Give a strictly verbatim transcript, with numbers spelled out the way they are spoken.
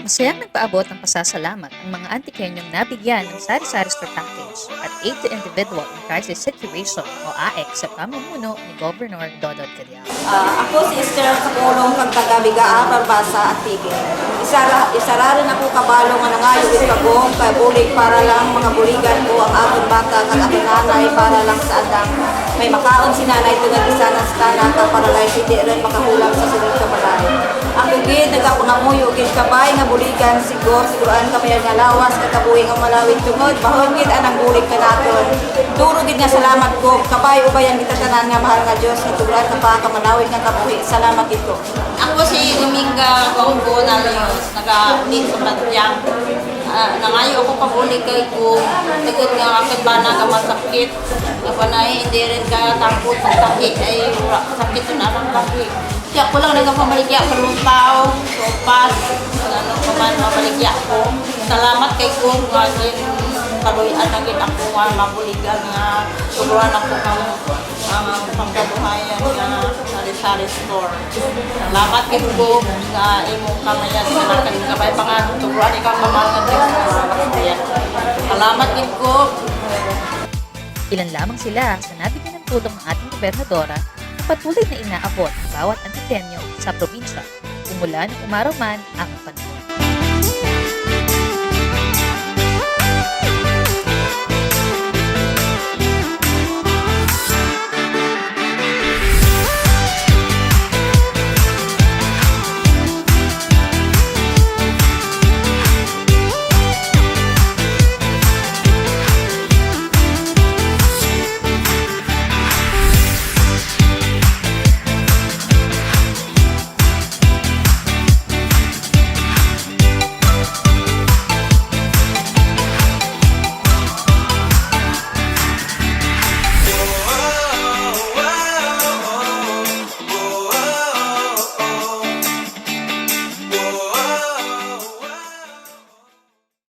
Masayang nagpaabot ng pasasalamat ang mga Antiqueñong nabigyan ng sari-sari store package at Aid to Individual in Crisis Situation o AIC sa pamumuno ni Governor Dodod Cadiao. Ah, ako si Esther Kapulong kag taga Bigaa, Barbaza, Antique. Isa ra, isa ra run ako kabalo nga nangayo gid kagum kay bulig para lang mga buligan ko ang akun bata kag akun nanay para lang sa andang may makaon si nanay tungod isa na si tana ka paralyze, indi run makahulam sa sulod ka balay. Ako gid nagapangamuyo gid kabay nga buligan si Gov, siguruan kami nga lawas kag kabuhi nga malawig tungod bahul gid anang bulig kanatun. Duro gid nga salamat Gov, kabay ubayan kita tanan nga mahal nga Dios nga tugroan ka pa ka malawig nga kabuhi. Salamat gid Gov. Ako si Dominga Bongo Nalios, taga Nitsumadyang. Ah, nangayo ako pabulig kay Gov, tungod nga akun bana nga masakit. Ako na, eh, indi run ka tangkod sa sakit, ay, wara, sakit na lang lagi. Kaya ako lang nagapamaligya, kalutaw, sopas, ano pa man, mamaligya ako. Salamat kay Gov nga gin-, kaluy-an na gid ako nga mabuligan nga tugroan ako kang, ang pangkabuhayan nga sari-sari store. Salamat gid Gov nga imo kamayan nga nakadikabay pa nga tugroan ikaw ka man nga Diyos nga masaya. Salamat gid Gov. Ilan lamang sila sa nabigyan ng tulong ng ating gobernadora na patuloy na inaabot ng bawat Antiqueño sa probinsya, umulan o umaraw man ang panahon.